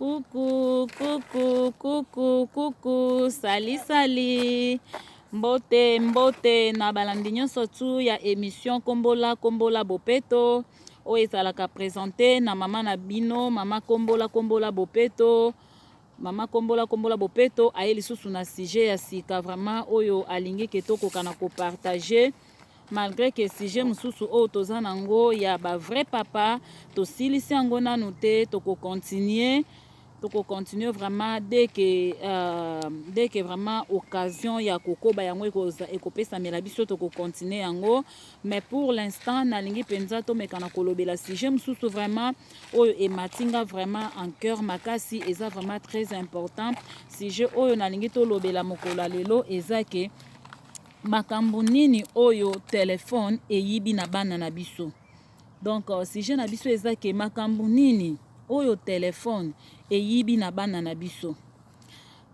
Coucou, coucou, coucou, coucou, sali sali. Mbote, mbote na balandi nyonso tu ya émission Kombola Kombola Bopeto oyo ezalaka présente na mama na bino, mama Kombola Kombola Bopeto. Mama Kombola Kombola Bopeto aye lisusu na sujet ya sika vraiment oyo alingi ke tokoka na kopartager malgré que sujet mosusu oyo toza nango ya ba vrai papa tosilisi yango nanu te. Tokocontinue, tokocontinue vraiment dès que vraiment occasion ya kokoba yango ekopesamela biso, tokocontinue yango. Mais pour l'instant, nalingi mpenza tomeka na kolobela sujet mosusu vraiment oyo emati nga vraiment en cœur makasi. Eza vraiment très important. Sujet oyo nalingi tolobela mokolo ya lelo eza ke makambo nini oyo telefone eyibi na bana na biso. Donc sujet na biso eza ke makambo nini oyo telefone eyibi na bana na biso.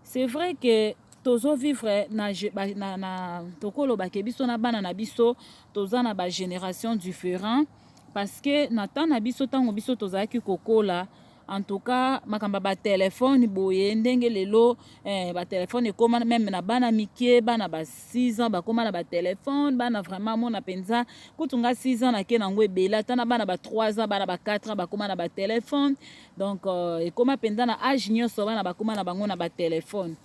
C'est vrai que tozovivre na tokoloba ke biso na bana na biso toza na bagénération différent, parce que na temps na biso, ntango biso tozalaki kokola, en tout cas makambo ya batelefone boye ndenge lelo batelefone ekóma même na bana mike, bana ba 6 ans bakóma na batelefone. Bana vraiment mona mpenza kutu nga 6 ans nake nango ebele, ata na bana ba 3 ans, bana ba 4 ans bakóma na batelefone. Donc ekóma mpenza na age nyonso, bana bakóma na bango na batelefone.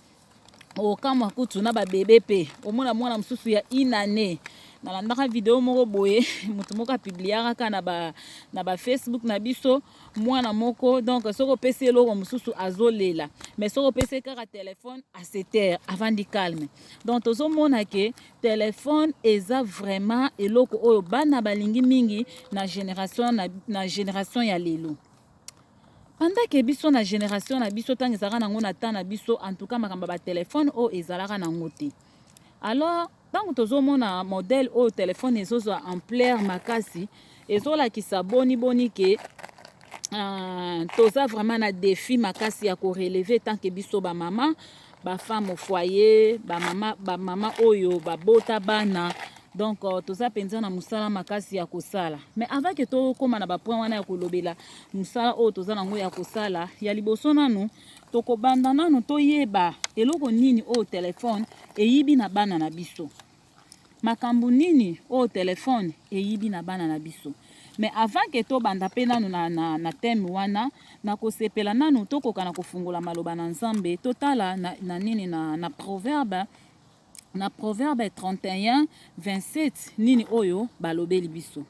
Okamwa kutu na babebe mpe omona mwana mosusu ya une année. Nalandaka video moko boye, moto moko apubliaka kaka na bafacebook na biso, mwana moko. Donc soki opesi eloko mosusu, azolela, mais soki opesi kaka telefone, ase taire, avandi calme. Donc tozomona ke telefone eza vraiment eloko oyo bana balingi mingi na génération ya lelo. Pendant ke biso na génération na biso, ntango ezalaka nango na temps na biso, en tout cas makambo ya batelefone oyo ezalaka nango te. Alors ntango tozomona modèle oyo telefone ezozwa ampleur makasi, ezolakisa boni boni ke toza vraiment na défi makasi ya korelever tant que biso bamama, bafemme au foyer, bamama, bamama oyo babota bana. Donc toza mpenza na mosala makasi ya kosala. Mais avant ke tokóma na bapoint wana ya kolobela mosala oyo toza nango ya kosala, ya liboso nanu tokobanda nanu toyeba eloko nini oyo telefone eyibi na bana na biso, makambo nini oyo telefone eyibi na bana na biso. Mais avant ke tobanda mpe nanu na thème wana, nakosepela nanu tokoka na kofungola maloba na Nzambe, totala na nini na Proverbe 31 27, nini oyo balobeli biso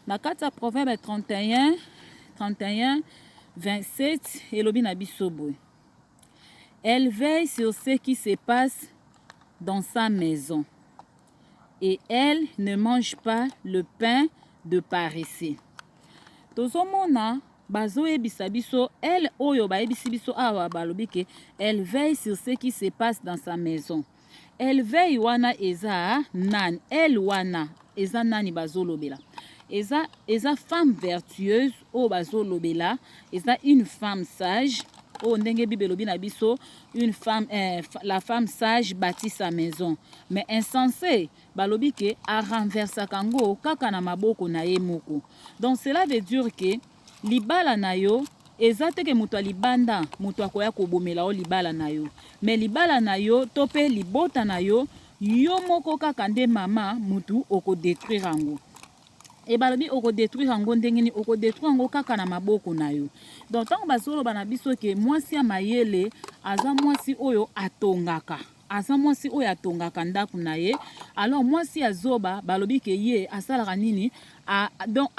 na kati ya Proverbe 31 31 27. Elobi na biso boye: "Elle veille sur ce qui se passe dans sa maison et elle ne mange pas le pain de paresseux." Tozomona bazoyebisa biso elle oyo bayebisi biso awa, balobi ke elle veille sur ce qui se passe dans sa maison. Elle veille wana eza nani? Elle wana eza nani? Bazolobela eza femme vertueuse. Oyo bazolobela eza une femme sage oyo ndenge Bible elobi na biso: une femme, la femme sage bâtit sa maison, mais insensé, balobi ke arenversaka yango kaka na maboko na ye moko. Donc cela veut dire ke libala na yo eza te ke moto ya libanda moto akoya kobomela yo libala na yo, mais libala na yo to mpe libota na yo, yo moko kaka nde mama motu okodétruire yango. E balobi okodétruire yango ndenge nini? Okodétruire yango kaka na maboko na yo. Donc ntango bazoloba na biso ke mwasi ya mayele aza mwasi oyo atongaka, aza mwasi oyo atongaka ndako na ye, alors mwasi ya zoba, balobi ke ye asalaka nini? Donc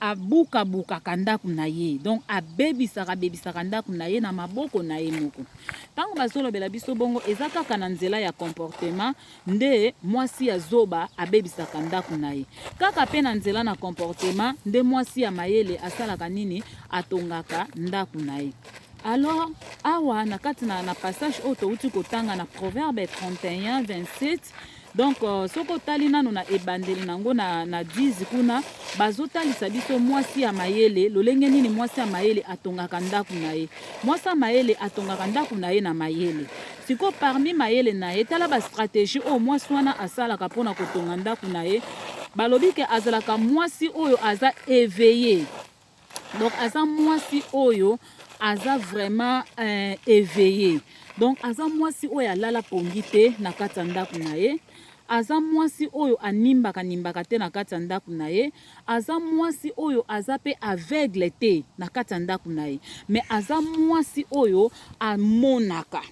abukabukaka ndako na ye, donc abebisaka, abebisaka ndako na ye na maboko na ye moko. Ntango bazolobela biso bongo, eza kaka na nzela ya comportement nde mwasi ya zoba abebisaka ndako na ye, kaka mpe na nzela na comportement nde mwasi ya mayele asalaka nini? Atongaka ndako na ye. Alors awa na kati na passage oyo touti kotanga na Proverbe 31 27, donc soki otali nano na ebandeli nango na 10 kuna, bazotalisa biso mwasi ya mayele, lolenge nini mwasi ya mayele atongaka ndako na ye. Mwasi ya mayele atongaka ndako na ye na mayele. Sikoyo parmi mayele na ye, tala bastratégie oyo mwasi wana asalaka mpona kotonga ndako na ye. Balobi ke azalaka mwasi oyo aza éveillé, donc aza mwasi oyo aza vraiment éveillé. Donc aza mwasi oyo alala pongi te na kati ya ndako na ye, aza mwasi oyo animbaka nimbaka te na kati ya ndako na ye, aza mwasi oyo aza mpe aveugle te na kati ya ndako na ye, mais aza mwasi oyo amonaka,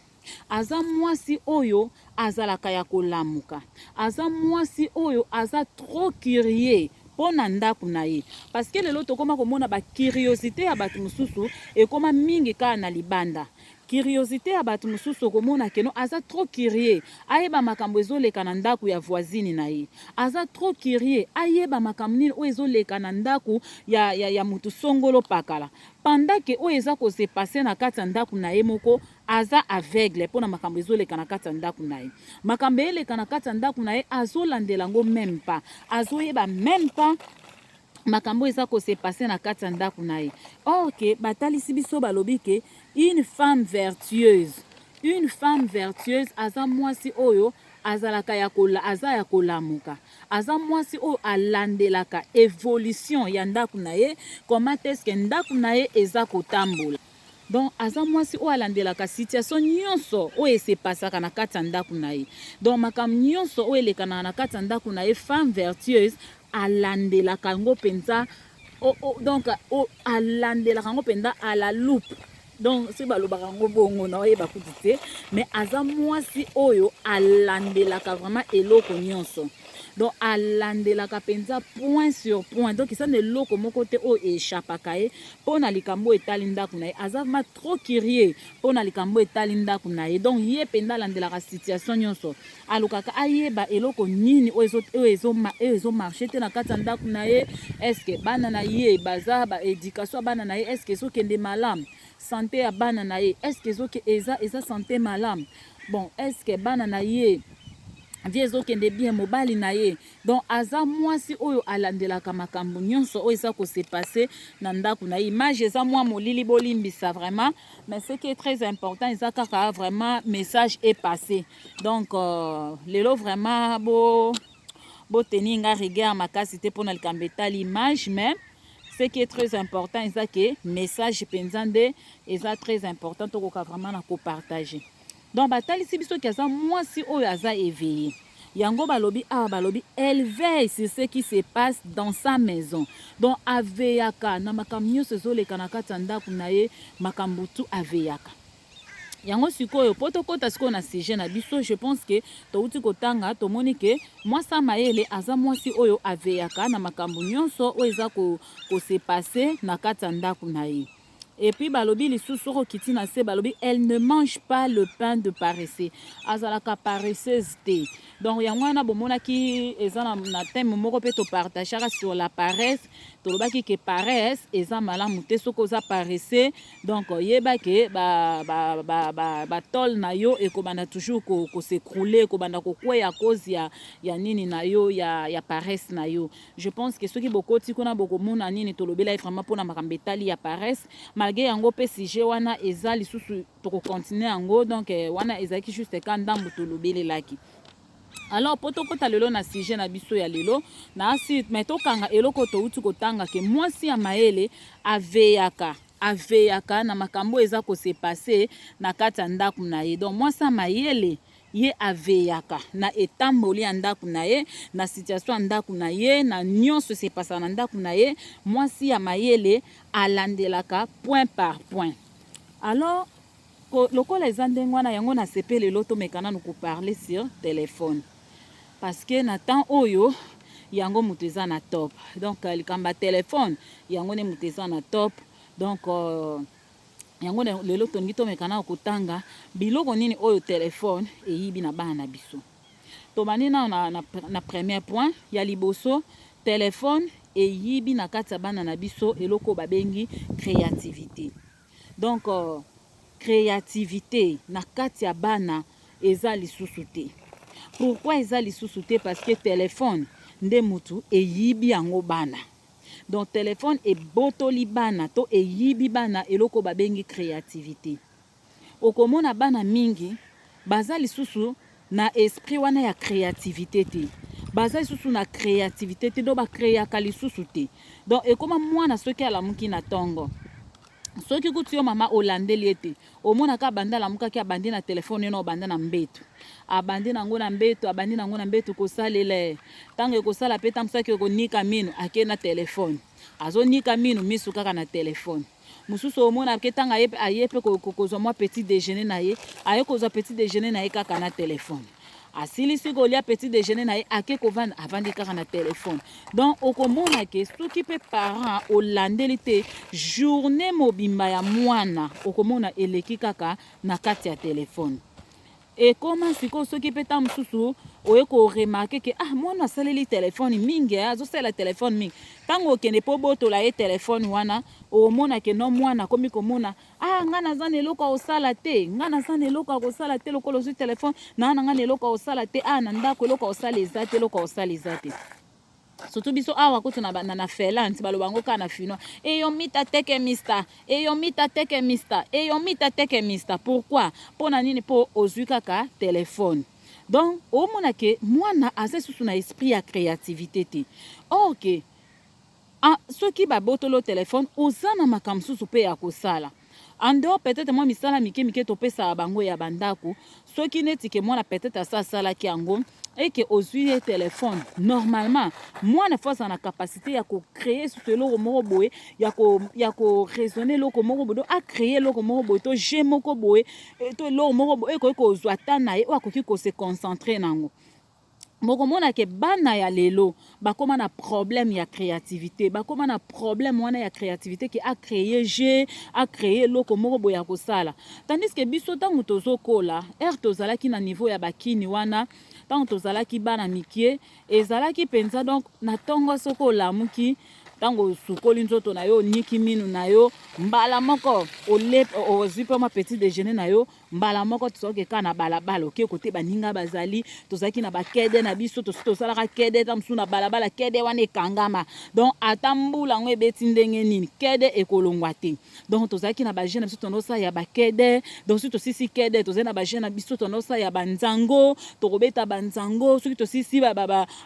aza mwasi oyo azalaka ya kolamuka, aza mwasi oyo aza trop curieux mpo na ndako na ye. Parce que lelo tokóma komona bacuriosité ya bato mosusu ekóma mingi kaka na libanda. Curiosité ya bato mosusu, okomona que non, aza trop curieux ayeba makambo ezoleka na ndako ya voisine na ye, aza trop curieux ayeba makambo nini oyo ezoleka na ndako ya motu songolo pakala, pendant que oyo eza kose passer na kati ya ndako na ye moko, aza aveugle mpona makambo ezoleka na kati ya ndako na ye. Makambo eleka na kati ya ndako na ye, azolandela yango même pas, azoyeba même pas makambo eza kose passer na kati ya ndako na ye. Or que batalisi biso, balobi que une femme vertueuse, une femme vertueuse aza mwasi oyo azalaka ya kola, aza ya kolamuka, aza mwasi oyo alandelaka évolution ya ndako na ye, comment est-ce que ndako na ye eza kotambola. Donc aza mwasi oyo alandelaka situation nyonso oyo esepasaka na kati ya ndako na ye. Donc makambo nyonso oyo elekanaka na kati ya ndako na ye, femme vertueuse alandelaka yango mpenza. Donc alandelaka yango mpenza à la loupe. Donc soki balobaka yango bongo, na oyeba kutu te, mais aza mwasi oyo alandelaka vraiment eloko nyonso. Donc alandelaka mpenza point sur point. Donc eza na eloko moko te oyo échappaka ye mpo na likambo etali ndako na ye. Aza vraiment trop curieux mpo na likambo etali ndako na ye. Donc ye mpenza alandelaka situation nyonso, alukaka ayeba eloko nini oyo ezomarcher te na kati ya ndako na ye. Est-ce bana na ye baza baéducation ya bana na ye, est-ce ezokende malamu? Santé ya bana na ye, est-ce eza santé malamu? Bon, est-ce bana na ye, vie ezokende bien? Mobali na ye? Donc aza mwasi oyo alandelaka makambo nyonso oyo eza kose passer na ndako na ye. Image eza mwa molili, bolimbisa vraiment, mais ce qui est très important eza kaka vraiment message est passé. Donc lelo vraiment boteni nga rigueur makasi te mpona likambo etali image, mais ce qui est très important eza que message mpenza nde eza très important, tokoka vraiment na kopartager. Donc batalisi biso que aza mwasi oyo aza éveillé. Yango balobi awa, balobi: elle veille sur ce qui se passe dans sa maison. Donc aveillaka na makambo nyonso ezoleka na kati ya ndako na ye, makambo tu aveillaka yango. Sikoyo, mpo tokɔta sikoyo na sujet na biso, je pense que touti kotanga, tomoni que mwasi ya mayele aza mwasi oyo aveillaka na makambo nyonso oyo eza kose passer na kati ya ndako na ye. Et puis balobi lisusu, soki okiti na se, balobi: elle ne mange pas le pain de paresseux. Azalaka paresseuse te. Donc yango wana bomonaki eza na thème moko mpe topartageaka sur la paresse. Tolobaki que paresse eza malamu te. Soki oza paresseux, donc yeba que batôle na yo ekobanda toujours kos'écrouler, ekobanda kokweya cause ya nini na yo, ya paresse na yo. Je pense que soki bokoti kuna, bokomona nini tolobelaki vraiment mpona makambo etali ya paresse. Malgré yango mpe sujet wana eza lisusu, tokocontinuer yango. Donc wana ezalaki juste ka ndambo tolobelelaki. Alors, mpo tokɔta lelo na sujet na biso ya lelo na asi, me tokanga eloko touti kotanga, que mwasi ya mayele aveillaka na makambo eza kose passer na kati ya ndako na ye. Donc mwasi ya mayele, ye aveillaka na etamboli ya ndako na ye, na situation ya ndako na ye, na nyonso esepasaka na ndako na ye. Mwasi ya mayele alandelaka point par point. Alors lokola eza ndenge wana, yango nasepe lelo tomeka nanu koparler sur téléphone, parce que na temps oyo yango moto eza na top. Donc likambo ya telefone, yango nde moto eza na top. Donc yango lelo tolingi tomeka na kotanga biloko nini oyo telefone eyibi na bana na biso. Tobandi nano na premier point ya liboso: telefone eyibi na kati ya bana na biso eloko oyo babengi créativité. Donc créativité na kati ya bana eza lisusu te. Pourquoi eza lisusu te? Parce que telefone nde mutu eyibi yango bana. Donc telefone ebotoli bana to eyibi bana eloko babengi créativité. Okomona bana mingi baza lisusu na esprit wana ya créativité te, baza lisusu na créativité te. Donc bacréaka lisusu te. Donc ekóma mwana soki alamuki na ntongo, Soki kutu yo mama olandeli ye te, omonaka abanda alamukaki, abandi na telefone ye na obanda na mbeto, abandi nango na mbeto, abandi nango na mbeto kosalela. Ntango ekosala mpe ntango soki ekonika mino, ake na telefone, azonika mino, misu kaka na telefone. Mosusu omona ke ntango aye mpe kozwa mwa petit déjeuner na ye, aye kozwa petit déjeuner na ye kaka na telefone. Asilisi kolia petit déjeuner na ye, ake kovanda, avandi kaka na telefone. Donc okomona ke soki mpe parent olandeli te, journée mobimba ya mwana okomona eleki kaka na kati ya telefone. Ekoma sikoyo, soki mpe ntango mosusu oye koremarquer ke ah, mwana asaleli telefone mingi, azosalela telefone mingi, ntango okende mpo botola ye telefone wana, omona ke no, mwana akomi komona: "Ah, nga naza na eloko ya kosala te, nga naza na eloko ya kosala te. Lokola ozwi telefone naa na nga na eloko ya kosala te. Ah, na ndako eloko ya kosala eza te, eloko ya kosala eza te." Surtout biso awa kutu na Finlande, baloba yango kaka na finnois: "Ei ole mitä tekemistä, ei ole mitä tekemistä, ei ole mitä tekemistä." Pourquoi? Mpo na nini? Mpo ozwi kaka telefone. Donc omona ke mwana aza lisusu na esprit ya créativité te. Or ke soki babotoli telefone, oza na makambo mosusu mpe ya kosala en dehors, peut-être mwa misala mike mike topesaka bango ya bandako. Soki neti ke mwana peut-être asa asalaki yango, eke ozwi ye telefone, normalement mwana faut azala na capacité ya kocréer susu eloko moko boye, ya koraisonner eloko moko boye, donc acréer eloko moko boye to jeu moko boye to eloko moko boye ekoki kozwa ta na ye, oyo akoki kose concentrer nango. Bokomona ke bana ya lelo bakóma na problème ya créativité, bakóma na problème wana ya créativité, ke acréer jeu, acréer eloko moko boye ya kosala. Tandis ke biso, ntango tozokola, ere tozalaki na niveau ya bakini wana, ntango tozalaki bana mike, ezalaki mpenza donc na ntongo, soki olamuki, ntango osukoli nzoto na yo, oniki minu na yo, mbala moko ozwi mpe mwa petit déjeuner na yo, mbala moko tozoki kaka na balabala, oke kote baninga bazali. Tozalaki na bakede na biso, tosi tosalaka kede ta mosusu na balabala. Kede wana ekangama, donc ata mbula yango ebeti ndenge nini, kede ekolongwa te. Donc tozalaki na bajeu na biso, tondosala ya bakede. Donc soki tosisi kede, tozali na bajeu na biso, tondosala ya banzango, tokobeta banzango. Soki tosisi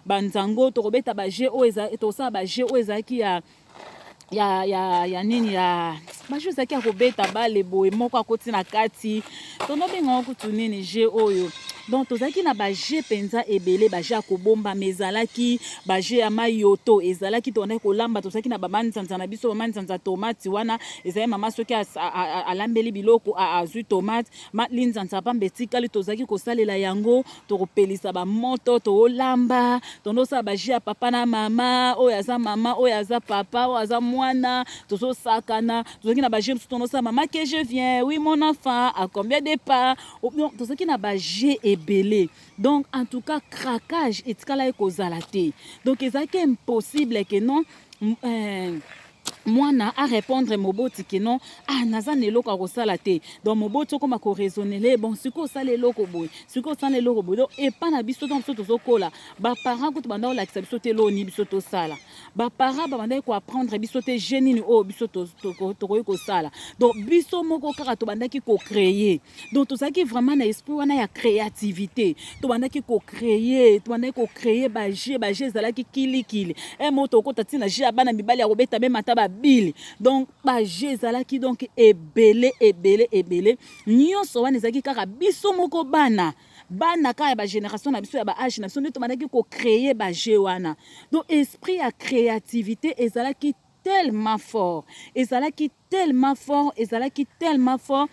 banzango, tokobeta bajeu oyo, tosala bajeu oyo ezalaki ya nini, ya bajeu ezalaki ya kobeta bale boye, moko akoti na kati, tonobengango kutu nini, jeu oyo. Donc tozalaki na bajeu mpenza ebele, bajeu ya kobombama ezalaki, bajeu ya mayoto ezalaki, tobandaki kolamba. Tozalaki na bamanzanza na biso, bamanzanza tomate wana ezali. Mama soki alambeli biloko, azwi tomate, linzanza pamba etikali, tozalaki kosalela yango, tokopelisa bamoto, toolamba, tondosala bajeu ya papa na mama, oyo aza mama, oyo aza papa, oyo aza mwana, tozosakana. Tozalaki na bajeu mosusu, tondosala "Mama, que je viens?" "Oui, mon enfant." "À combien de pas?" Tozalaki na bajeu ebele. Donc en tout cas, craquage etikalaki kozala te. Donc ezalaki impossible ke non, mwana arépondre moboti ke non, ah, naza na eloko ya kosala te. Donc moboti okóma koraisonner: "Bon, sikoyo osala eloko boye, sikoyo osala eloko boye." Donc epa na biso, ntango biso tozokola, baparent kutu banda kolakisa biso te eloko nini biso tosala. Baparent babandaki koapprendre biso te jeu nini oyo biso tokoki kosala. Donc biso moko kaka tobandaki kocréer. Donc tozalaki vraiment na esprit wana ya créativité, tobandaki kocréer, tobandaki kocréer bajeu. Bajeu ezalaki kilikili e moto okota ntina jeu ya bana mibali ya kobeta meme ata babile. Donc bajeu ezalaki donc ebele, ebele, ebele. Nyonso wana ezalaki kaka biso moko bana, bana kaka ya bagénération na biso, ya baâge na biso, nde tobandaki kocréer bajeu wana. Donc esprit ya créativité ezalaki tellement fort, ezalaki tellement fort, ezalaki tellement fort.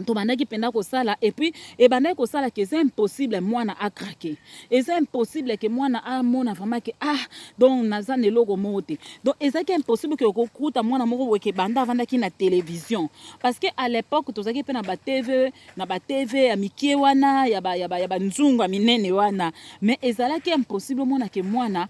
Tobandaki mpenza kosala, et puis ebandaki kosala ke eza impossible mwana acraquer, eza impossible ke mwana amona vraiment ke ah, donc naza na eloko moko te. Donc ezalaki impossible ke okokuta mwana moko boye ke banda avandaki na télévision, parce que à l'époque tozalaki mpe na batv, na batv ya mike wana, ya banzungu ya minene wana. Mais ezalaki impossible omona ke mwana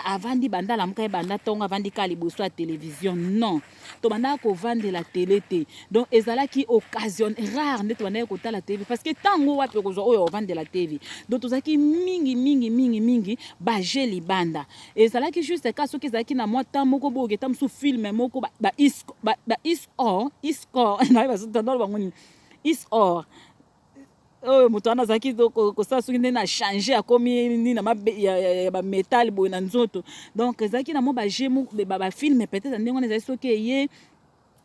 avandi, banda alamuka ye, banda ntongo, avandi kaka liboso ya télévision. Non, tobandaka kovandela télé te. Donc ezalaki occasion rare nde tobandaki kotala TV, parce que ntango wapi okozwa oyo ovandela TV? Donc tozalaki mingi, mingi, mingi, mingi bajeu libanda. Ezalaki juste ka soki ezalaki na mwa temps moko boye, oketa mosusu film moko ba is or iscor, nayebi bango nini, is or oyo moto wana azalaki kosala soki nde na change, akomi nini ya bamétal boye na nzoto. Donc ezalaki na mwa bajeu, bafilm peut-être ndenge wana ezali soki eye.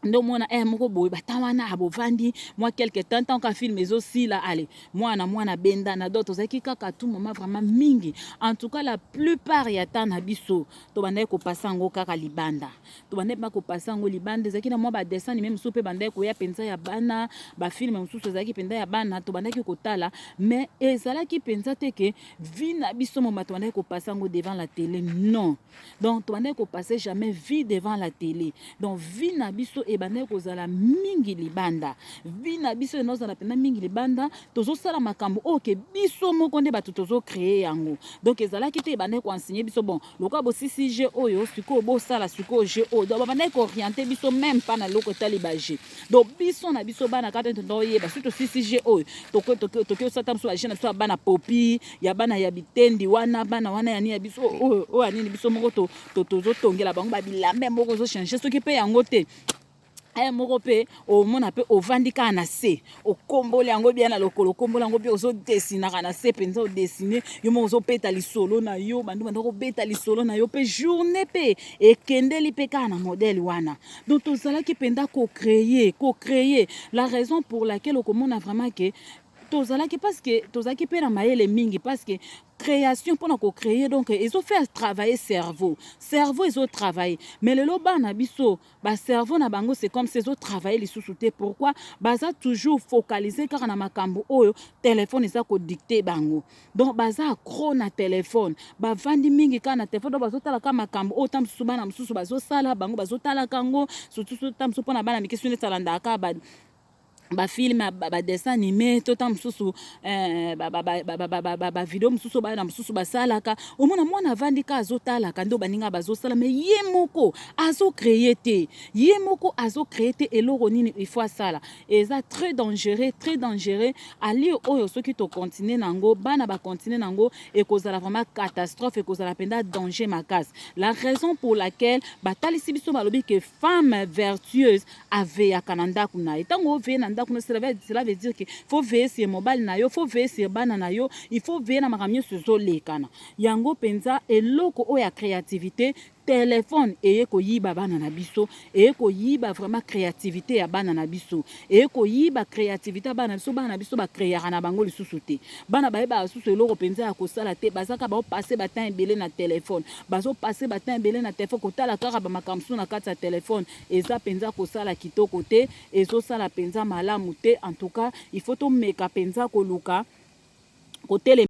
Nde omona ere moko boye bata wana bovandi mwa quelque temps, ntango ka film ezosila, ale mwana mwana bendana. Donc tozalaki kaka tout moment vraiment mingi. En tout cas, la plupart ya temps na biso, tobandaki kopasser yango kaka libanda, tobandaki mpa kopasser yango libanda. Ezalaki na mwa badessin animé mosusu mpe bandaki koya mpenza ya bana, bafilm mosusu ezalaki mpenza ya bana, tobandaki kotala. Mais ezalaki mpenza te ke vie na biso moma tobandaki kopasser yango devant la télé, non. Donc tobandaki kopasser jamais vie devant la télé. Donc vie na biso ebandaki kozala mingi libanda, vie na biso enozala mpenza mingi libanda. Tozosala makambo oyo ke biso moko nde bato tozocréer yango. Donc ezalaki te ebandaki koenseigner biso: bon, lokola bosisi jeu oyo, sikoyo bosala sikoyo jeu oyo. Donc babandaki koorienter biso même mpa na eloko etali bajeu. Donc biso na biso bana kaka te toyeba soki tosisi jeu oyo, toki osala biso bajeu na biso ya bana, popi ya bana ya bitendi wana, bana wana ya nini ya biso oyo ya nini, biso moko tozotongela bango babilamba moko, ozochanger soki mpe yango te. Aya moko mpe omona mpe ovandi kaka na se, okomboli yango bien na lokolo, okomboli yango bien, ozodesinaka na se mpenza, odessiner yo moko, ozobeta lisolo na yo, bandu banda kobeta lisolo na yo mpe journée mpe ekendeli mpe kaka na modèle wana. Donc tozalaki mpenza kocréer, kocréer. La raison pour laquelle okomona vraiment ke tozalaki, parce que tozalaki mpe na mayele mingi, parce que création, mpona kocréer, donc ezofaire travailler cerveau, cerveau ezotravailler. Mais lelo bana biso, bacerveau na bango, c'est comme si ezotravailler lisusu te. Pourquoi? Baza toujours focalisé kaka na makambo oyo telefone eza kodicter bango. Donc baza accro na telefone, bavandi mingi kaka na telefone. Donc bazotala kaka makambo oyo ta mosusu bana mosusu bazosala, bango bazotalaka yango, surtout ta mosusu mpona bana mike, soki neti alandaka kaka bafilm, badessin animé, to ta mosusu bavideo mosusu bana mosusu basalaka. Omona mwana avandi ka azotalaka nde baninga bazosala, mais ye moko azocréer te, ye moko azocréer te. Eloko nini il faut asala? Eza très dangereux, très dangereux. Ali oyo soki tocontinuer nango, bana bacontinuer nango, ekozala vraiment catastrophe, ekozala mpenza danger makasi. La raison pour laquelle batalisi biso, balobi ke femme vertueuse aveillaka na ndako na ye. Ntango oveiller na ndako, cela veut dire que faut veiller sur mobali na yo, faut veiller sur bana na yo, il faut veiller na makambo nyonso ezolekana. Yango mpenza eloko oyo ya créativité, telefone eye koyiba bana na biso, eye koyiba vraiment créativité ya bana na biso, eye koyiba créativité ya bana na biso. Bana na biso bacréaka na bango lisusu te. Bana bayebaka lisusu eloko mpenza ya kosala te. Bazaka bazopasser batemps ebele na telefone, bazopasser batemps ebele na telefone, kotala kaka bamakambo mosusu na kati ya telefone. Eza mpenza kosala kitoko te, ezosala mpenza malamu te. En tout cas, il faut tomeka mpenza koluka kotelema.